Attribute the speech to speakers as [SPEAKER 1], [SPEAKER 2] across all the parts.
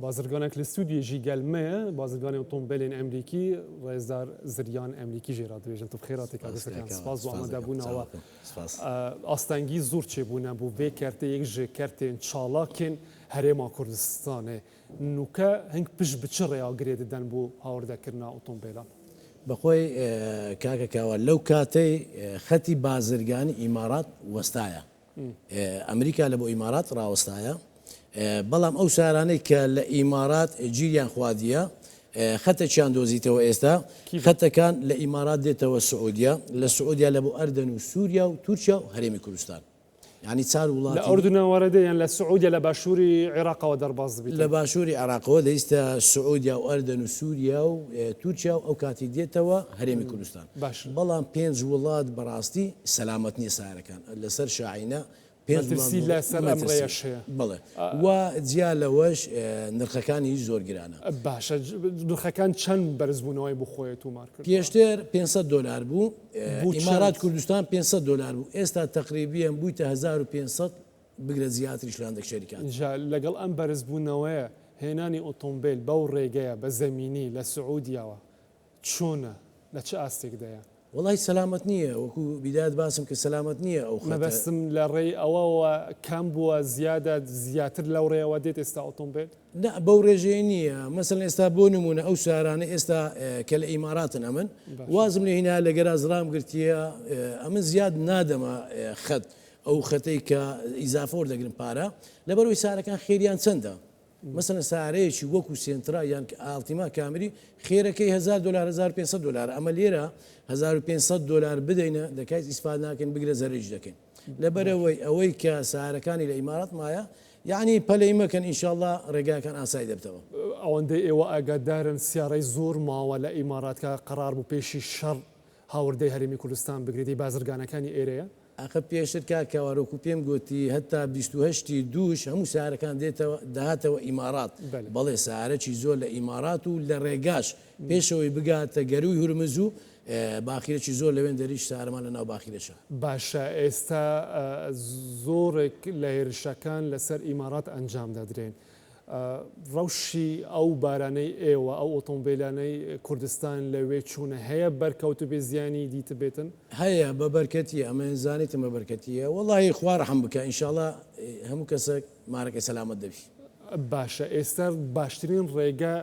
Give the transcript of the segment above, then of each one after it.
[SPEAKER 1] بازرگانێک لە ستودیۆ ژی گەل مەیە، بازرگانی ئۆتۆمبێلێن ئەمریکی ڕێزدار زریان ئەمریکی ژێ را دبێژن. تو بخێر هاتی کاک زریان، سپاس بۆ ئامادەبوونەوە. ئاستەنگی زۆر چێبوونە بۆ ڤێ کەرتێ یەک ژ کەرتێن چالاکێن هەرێما کوردستانێ. نوکە هنگ پشت بە چ ڕێیا گرێ ددەن بۆ هاوردەکردنا ئۆتۆمبێلان؟
[SPEAKER 2] بەخۆی کاکە کاوە لەو کاتەی خەتی بازرگانی ئیمارات وەستایە ئەمریکا لە بۆ ئیمارات ڕاوەستایە بەڵام ئەو سارانەی کە لە ئیمارات گیریان خواردیە خەتەکیان دۆزیتەوە ئێستا خەتەکان لە ئیمارات دێتەوە سعودیە لە سعودیا لە بۆ ئەردەن و سووریا و تورکیا و هەرێمی کوردستان یعنی چار وڵات
[SPEAKER 1] لە ئەردنەوە وەرەدێ یان لە سعودیا لە باشووری عێراقەوە دەرباز دبیتن؟
[SPEAKER 2] لە باشووری عێراقەوە دەیستە سعودیا و ئەردەن و سووریا و تورکیا و ئەو کاتی دێتەوە هەرێمی کوردستان.
[SPEAKER 1] باشە.
[SPEAKER 2] بەڵام پێنج وڵات بەڕاستی سەلامەت نییە سارەکان لەسەر شاعینە پێنج وڵات
[SPEAKER 1] مەترسی
[SPEAKER 2] بڵێ
[SPEAKER 1] لەسەر ئەم
[SPEAKER 2] مەترسی
[SPEAKER 1] ڕێیەش هەیە.
[SPEAKER 2] بەڵێ و جیا لەوەش نرخەکانیش زۆر گرانە.
[SPEAKER 1] باشە نرخەکان چەند بەرزبوونەوەی بۆ خۆی تۆمار کردووە؟
[SPEAKER 2] پێشتر 500 دۆلار بوو
[SPEAKER 1] بۆ
[SPEAKER 2] ئیمارات
[SPEAKER 1] چەند؟
[SPEAKER 2] کوردستان 500 دۆلار بوو ئێستا تەقریبیەن بوویتە 1500 بگرە زیاتریش لە هەندێک شەریکات.
[SPEAKER 1] جا لەگەڵ ئەم بەرزبوونەوەیە هێنانی ئۆتۆمبێل بەو ڕێگەیە بە زەمینی لە سعودیاوە چۆنە؟ لە چ ئاستێکدایە؟
[SPEAKER 2] وەڵای سەلامەت نییە وەکو بیدایەت باسم کرد سەلامەت نییە ئەو خەتە.
[SPEAKER 1] مەبەستم لە ڕێی ئەوەوە کەم بووە زیادە زیاتر لەو ڕێیەوە دێت ئێستا ئۆتۆمبێل؟
[SPEAKER 2] نا بەو ڕێژەیە نییە مەسەلەن ئێستا بۆ نموونە ئەو سارانە ئێستا کە لە ئیماراتن ئەمن وازم لێ هینا لە گەراج ڕام گرتیە ئەمن زیاد نادەمە خەت ئەو خەتەی کە ئیزافە وەردەگرن پارە لەبەرئەوەی سارەکان خێریان چەندە مەسەلەن سارەیەکی وەکو سێنترا یان ئاڵتیما کامری خێرەکەی 1000 دلار 1500 دلار ئەمە لێرە 1500 دلار بدەینە دەکایت ئیسفاد ناکەین بگرە زەرەریش دەکەین لەبەرەوەی ئەوەی کە سارەکانی لە ئیمارات مایە یعنی پەلەی مەکەن ئینشاءاللە ڕێگاکان ئاسایی دەبتەوە.
[SPEAKER 1] ئەوەندەی ئێوە ئاگادارن سیارەی زۆر ماوە لە ئیمارات کە قەرار بوو پێشی شەڕ هاوردەی هەرێمی کوردستان بگرێت ی بازرگانەکانی ئێرەیە؟
[SPEAKER 2] ئاخر پێشتر کاک کاوار وەکو پێم گۆتی هەتا 28 ی دووش هەموو سەیارەکان دێتەوە دەهاتەوە ئیمارات
[SPEAKER 1] بەلێ.
[SPEAKER 2] بەڵێ سەیارەکی زۆر لە ئیمارات و لە ڕێگاش پێشەوەی بگاتە گەرووی هورمز و باخیرەکی زۆر لەوێن دەریش سەیارەمان لە ناو باخیرەشە.
[SPEAKER 1] باشە ئێستا زۆرێک لە هێرشەکان لەسەر ئیمارات ئەنجام دەدرێن ڕەوشی ئەو بارانەی ئێوە، ئەو ئۆتۆمبێلانەی کوردستان لەوێ چوونە هەیە بەرکەوتبێ زیانی دیتبێتن؟
[SPEAKER 2] هەیە بە بەرکەتیە ئەمە زانیتم بە بەرکەتیە وەڵاهی خوا ڕەحم بکا ئینشاڵا هەموو کەسەک مارەکەی سەلامەت دەبی.
[SPEAKER 1] باشە ئێستا باشترین ڕێگە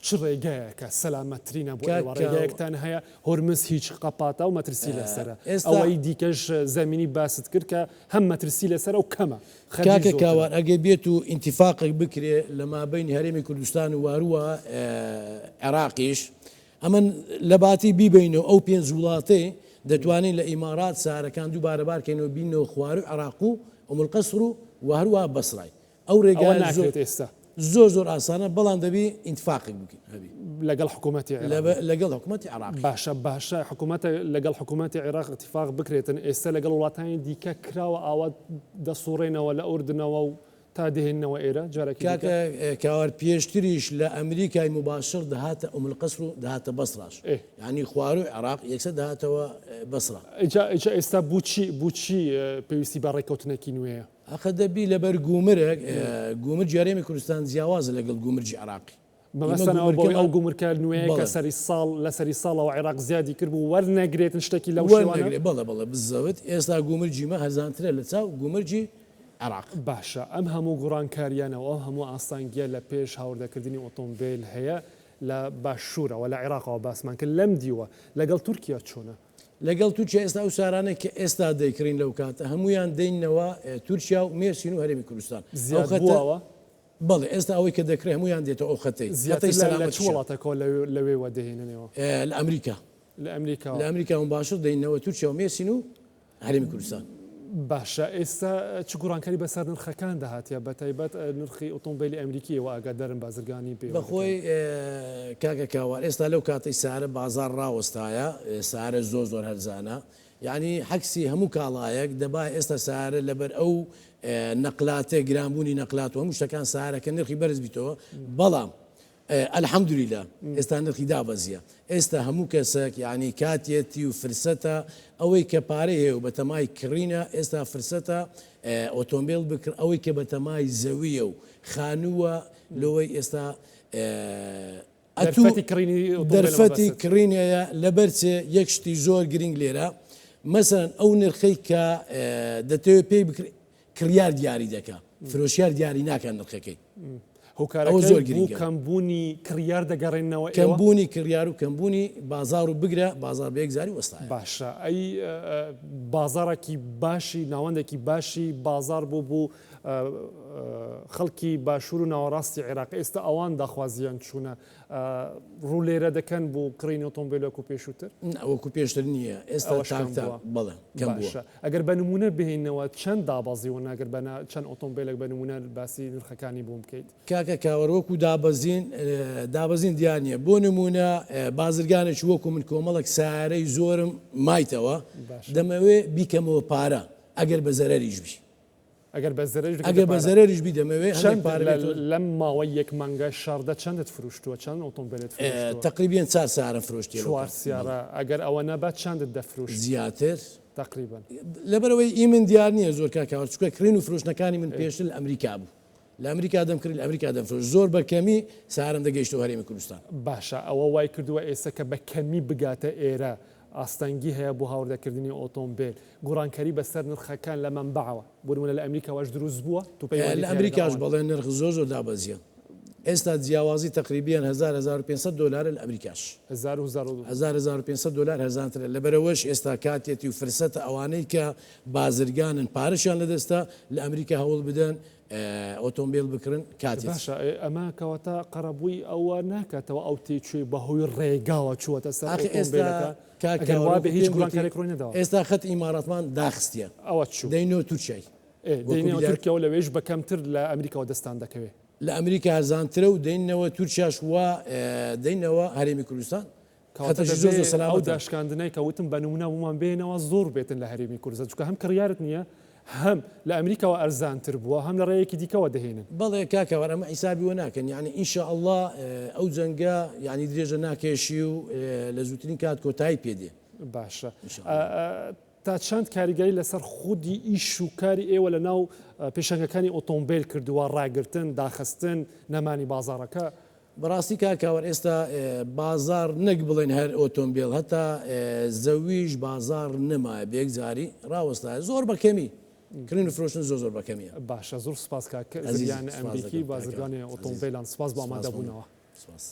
[SPEAKER 1] چ ڕێگایەکە سەلامەتترینە بۆ
[SPEAKER 2] کاک
[SPEAKER 1] ئێوە؟
[SPEAKER 2] کاوە.
[SPEAKER 1] ڕێگایەکتان هەیە هۆرمز هیچ قەپاتە و مەترسی لەسەرە،
[SPEAKER 2] ئێستا.
[SPEAKER 1] ئەوەی دیکەش زەمینی باست کرد کە هەم مەترسی لەسەرە و کەمە، خەرجی
[SPEAKER 2] کاکە
[SPEAKER 1] زۆرترە.
[SPEAKER 2] کاوان ئەگەر بێت و ئینتیفاقێک بکرێ لە مابەینی هەرێمی کوردستان و واروە عێراقیش ئەمن لە باتی بیبەینەوە ئەو پێنج وڵاتەی دەتوانین لە ئیمارات سارەکان دووبارە بارکەینەوە بینەوە خواروی عێراق و ئوم القصر و وهەروەها بەسرای ئەو
[SPEAKER 1] ئەوە
[SPEAKER 2] ڕێگایە زۆر
[SPEAKER 1] ناکرێت ئێستا.
[SPEAKER 2] زۆر زۆر ئاسانە بەڵام دەبی ئینتفاقێک بکەین هەبی.
[SPEAKER 1] لەگەڵ حکوومەتی عێراق.
[SPEAKER 2] لەگەڵ حکوومەتی عێراقی.
[SPEAKER 1] باشە باشە حکوومەتە لەگەڵ حکوومەتی عێراق ئیتفاق بکرێتن ئێستا لەگەڵ وڵاتانی دیکە کراوە ئاوا دەسوڕێنەوە لە ئوردنەوە و تا دێننەوە ئێرە جارێکی دیکە؟
[SPEAKER 2] کاکە کاوار پێشتریش لە ئەمریکای موباشر دەهاتە ئوم القصر و دەهاتە بەسراش
[SPEAKER 1] ئێ.
[SPEAKER 2] یانی خواروی عێراق یەکسەر دەهاتەوە بەسرا.
[SPEAKER 1] ئیجا ئیجا ئێستا بوچی بوچی پێویستی بە ڕێککەوتنێکی نوێیە؟
[SPEAKER 2] ئەخە دەبی لەبەر گومرگ، گومرگی هەرێمی کوردستان جیاوازە لەگەڵ گومرگی عێراقی.
[SPEAKER 1] مەبەستتان ئەوە بۆی ئەو گومرکە نوێیە کە سەری ساڵ لە سەری ساڵەوە عێراق زیادی کرد بوو وەرنەگرێتن شتێکی لەو شێوانە؟
[SPEAKER 2] وەرنەگرێ بەڵێ بەڵێ بزەوت ئێستا گومرگی مە هەرزانترە لە چاو گومرگی عێراق.
[SPEAKER 1] باشە ئەم هەموو گوڕانکاریانە و ئەو هەموو ئاستانگیە لە پێش هاوردەکردنی ئۆتۆمبێل هەیە لە باشوورەوە لە عێراقەوە باسمان کرد لەم دیوە لەگەڵ تورکیا چۆنە؟
[SPEAKER 2] لەگەڵ تورکیا ئێستا ئەو سارانەی کە ئێستا دەیکڕین لەو کاتە هەموویان دەینەوە تورکیا و مێرسین و هەرێمی کوردستان. ئەو
[SPEAKER 1] زیاد
[SPEAKER 2] خەتە
[SPEAKER 1] بووەوە؟
[SPEAKER 2] بەڵێ ئێستا ئەوەی کە دەکرێ هەموویان دێتەوە ئەو خەتەی.
[SPEAKER 1] زیاتر
[SPEAKER 2] خەتەی
[SPEAKER 1] لە لە چ
[SPEAKER 2] سەلامەتیشە.
[SPEAKER 1] وڵاتەکەوە لەوێ لەوێوە دەهێننەوە؟
[SPEAKER 2] لە ئەمریکا.
[SPEAKER 1] لە ئەمریکاوە.
[SPEAKER 2] لە ئەمریکا مباشر دەینەوە تورکیا و مێرسین و هەرێمی کوردستان.
[SPEAKER 1] باشە ئێستا چ گوڕانکاری بەسەر نرخەکاندا هاتیە بەتایبەت نرخی ئۆتۆمبیلی ئەمریکی ئێوە ئاگادارن بازرگانی پێوە
[SPEAKER 2] بەخۆی
[SPEAKER 1] دەکەن؟
[SPEAKER 2] کاکە کاوان ئێستا لەو کاتەی سارە بازاڕ ڕاوەستایە سارە زۆر زۆر هەرزانە یعنی حەکسی هەموو کاڵایەک دەبا ئێستا سارە لەبەر ئەو نەقلاتێ گرانبوونی نەقلات و هەموو شتەکان سارەکە نرخی بەرز بیتەوە بەڵام. الحمدللە ئێستا نرخی دابەزیە ئێستا هەموو کەسەک یانی کاتیەتی و فرسەتە ئەوەی کە پارەی هەیە و بەتەمای کڕینە ئێستا فرسەتە ئۆتۆمبێل بکڕ ئەوەی کە بەتەمای زەویە و خانووە لۆوەی ئێستا ئەتوو
[SPEAKER 1] دەرفەتی کڕینی ئۆتۆمبێلە
[SPEAKER 2] دەرفەتی
[SPEAKER 1] مەبەستت.
[SPEAKER 2] کڕین هەیە لەبەر چێ یەک شتی زۆر گرینگ لێرە مەسەلەن ئەو نرخەی کە دەتەوێت پێی بکڕی کڕیار دیاری دەکا فرۆشیار دیاری ناکا نرخەکەی. ئەوە
[SPEAKER 1] هۆکارەکەی
[SPEAKER 2] زۆر
[SPEAKER 1] بۆ
[SPEAKER 2] گرینگە.
[SPEAKER 1] کەمبوونی کڕیار دەگەڕێننەوە ئێوە؟
[SPEAKER 2] کەمبوونی کڕیار و کەمبوونی بازاڕ و بگرە بازاڕ بە یەکجاری وەستایە.
[SPEAKER 1] باشە ئەی بازاڕێکی باشی ناوەندێکی باشی بازاڕ بوو بۆ خەڵکی باشوور و ناوەڕاستی عێراق ئێستا ئەوان داخوازیان چوونە ڕوو لێرە دەکەن بۆ کڕینی ئۆتۆمبێل وەکو پێشووتر؟
[SPEAKER 2] نا وەکو پێشتر نییە ئێستا
[SPEAKER 1] ئەوەش
[SPEAKER 2] تاک
[SPEAKER 1] کەم
[SPEAKER 2] تاک
[SPEAKER 1] بووە.
[SPEAKER 2] بەڵێ کەم بووە.
[SPEAKER 1] باشە ئەگەر بە نموونە بهێینەوە چەند دابەزیون ئەگەر بە چەند ئۆتۆمبێلێک بە نموونە باسی نرخەکانی بۆم بکەیت؟
[SPEAKER 2] کاکە کاوەر وەکو دابەزین دابەزین دیار نییە بۆ نموونە بازرگانێکی وەکو من کۆمەڵێک سەیارەی زۆرم مایتەوە
[SPEAKER 1] باشە.
[SPEAKER 2] دەمەوێ بیکەمەوە پارە ئەگەر بە زەرەریش بی.
[SPEAKER 1] ئەگەر بە زەرەریش دەکەیتە
[SPEAKER 2] ئەگەر بە
[SPEAKER 1] پارە.
[SPEAKER 2] زەرەریش بی دەمەوێ هەندێک
[SPEAKER 1] چەند
[SPEAKER 2] پارە
[SPEAKER 1] لە
[SPEAKER 2] بێتەوە.
[SPEAKER 1] لەم ماوەی یەک مانگە شەڕدە چەندت فروشتووە چەند ئۆتۆمبێلت فروشتووە؟
[SPEAKER 2] تەقریبیەن چار سەیارەم فرۆشتیە لەو
[SPEAKER 1] چوار
[SPEAKER 2] کاتە.
[SPEAKER 1] سیارە ئەگەر ئەوە نەبا چەندت دەفروشت؟
[SPEAKER 2] زیاتر.
[SPEAKER 1] تەقریبەن.
[SPEAKER 2] لەبەرئەوەی ئی من دیار نییە زۆر کاک هاوار چونکە کڕین و فرۆشتنەکانی من پێشتر لە ئەمریکا بوو لە ئەمریکا دەمکڕی لە ئەمریکا دەمفرۆشت زۆر بە کەمی سەیارەم دەگەیشتەوە هەرێمی کوردستان.
[SPEAKER 1] باشە ئەوە وای کردووە ئێستا کە بە کەمی بگاتە ئێرە ئاستەنگی هەیە بۆ هاوردەکردنی ئۆتۆمبێل، گۆڕانکاری بەسەر نرخەکان لە مەنبەعەوە، بۆ نموونە لە ئەمریکا واش دروست بووە؟ تۆ پەیوەندیت
[SPEAKER 2] لە
[SPEAKER 1] هەیە لەگەڵ
[SPEAKER 2] ئەمریکاش
[SPEAKER 1] ئەوان؟
[SPEAKER 2] بەڵێ نرخ زۆر زۆر دابەزیە ئێستا جیاوازی تەقریبیەن هەزار 1500 دۆلارە لە ئەمریکاش.
[SPEAKER 1] هەزار و هەزار و.
[SPEAKER 2] هەزار 1500 دۆلار هەرزانترە لەبەرئەوەش ئێستا کاتیەتی و فرسەتە ئەوانەی کە بازرگانن پارەشیان لەدەستە لە ئەمریکا هەوڵ بدەن ئۆتۆمبێل بکڕن کاتیەتی.
[SPEAKER 1] باشە ئەمە کەواتە قەرەبووی ئەوە ناکاتەوە ئەو تێچووی بەهۆی ڕێگاوە چووەتە سەر
[SPEAKER 2] ئاخ ئێستا
[SPEAKER 1] ئۆتۆمبێلەکە
[SPEAKER 2] کاک
[SPEAKER 1] ئەگەر
[SPEAKER 2] کاوە
[SPEAKER 1] وابێ
[SPEAKER 2] وەکو
[SPEAKER 1] هیچ
[SPEAKER 2] پێم گوتی
[SPEAKER 1] گۆڕانکاریەک ڕووی نەداوە.
[SPEAKER 2] ئێستا خەت ئیماراتمان داخستیە
[SPEAKER 1] ئەوە چوو.
[SPEAKER 2] دەینەوە تورکیای
[SPEAKER 1] ئێ
[SPEAKER 2] وەکو
[SPEAKER 1] دەینەوە
[SPEAKER 2] بیدایەت.
[SPEAKER 1] تورکیاوە لەوێش بە کەمتر لە ئەمریکاوە دەستان دەکەوێ.
[SPEAKER 2] لە ئەمریکا هەرزانترە و دەینەوە تورکیاش وا دەینەوە هەرێمی کوردستان
[SPEAKER 1] کەواتە
[SPEAKER 2] خەتەکی زۆر
[SPEAKER 1] دەبێ
[SPEAKER 2] زۆر
[SPEAKER 1] ئەو
[SPEAKER 2] سەلامەتە.
[SPEAKER 1] داشکاندنەی کە وتم بە نمونە بۆمان بێنەوە زۆر بێتن لە هەرێمی کوردستان چونکە هەم کڕیارت نییە هەم لە ئەمریکاوە ئەرزانتر بووە هەم لە ڕێیەکی دیکەوە دەهێنن.
[SPEAKER 2] بەڵێ کاک هاوار ئەمە حیسابی وە ناکەن یانی ان شاء اللە ئەو جەنگە یانی درێژە ناکێشی و لە زووترین کات کۆتایی پێ دێ.
[SPEAKER 1] باشە
[SPEAKER 2] ان شاء اللە.
[SPEAKER 1] تا چەند کاریگەری لەسەر خودی ئیش و کاری ئێوە لە ناو پێشەنگەکانی ئۆتۆمبێل کردووە، ڕاگرتن، داخستن، نەمانی بازاڕەکە؟
[SPEAKER 2] بەڕاستی کاک کاوەر ئێستا بازاڕ نەک بڵێن هەر ئۆتۆمبێل هەتا زەویش بازاڕ نەمایە بەیەکجاری ڕاوەستایە زۆر بە کەمی کڕین و فرۆشتن زۆر زۆر بە کەمیە.
[SPEAKER 1] باشە زۆر سوپاس کاک
[SPEAKER 2] ئەزیزی
[SPEAKER 1] زریان
[SPEAKER 2] سوپاس
[SPEAKER 1] ئەمریکی
[SPEAKER 2] دەکەم کاک
[SPEAKER 1] بازرگانی
[SPEAKER 2] ئەزیز
[SPEAKER 1] ئۆتۆمبێلان سوپاس بۆ
[SPEAKER 2] سوپاس بۆ
[SPEAKER 1] ئامادەبوونەوە.
[SPEAKER 2] سوپاس.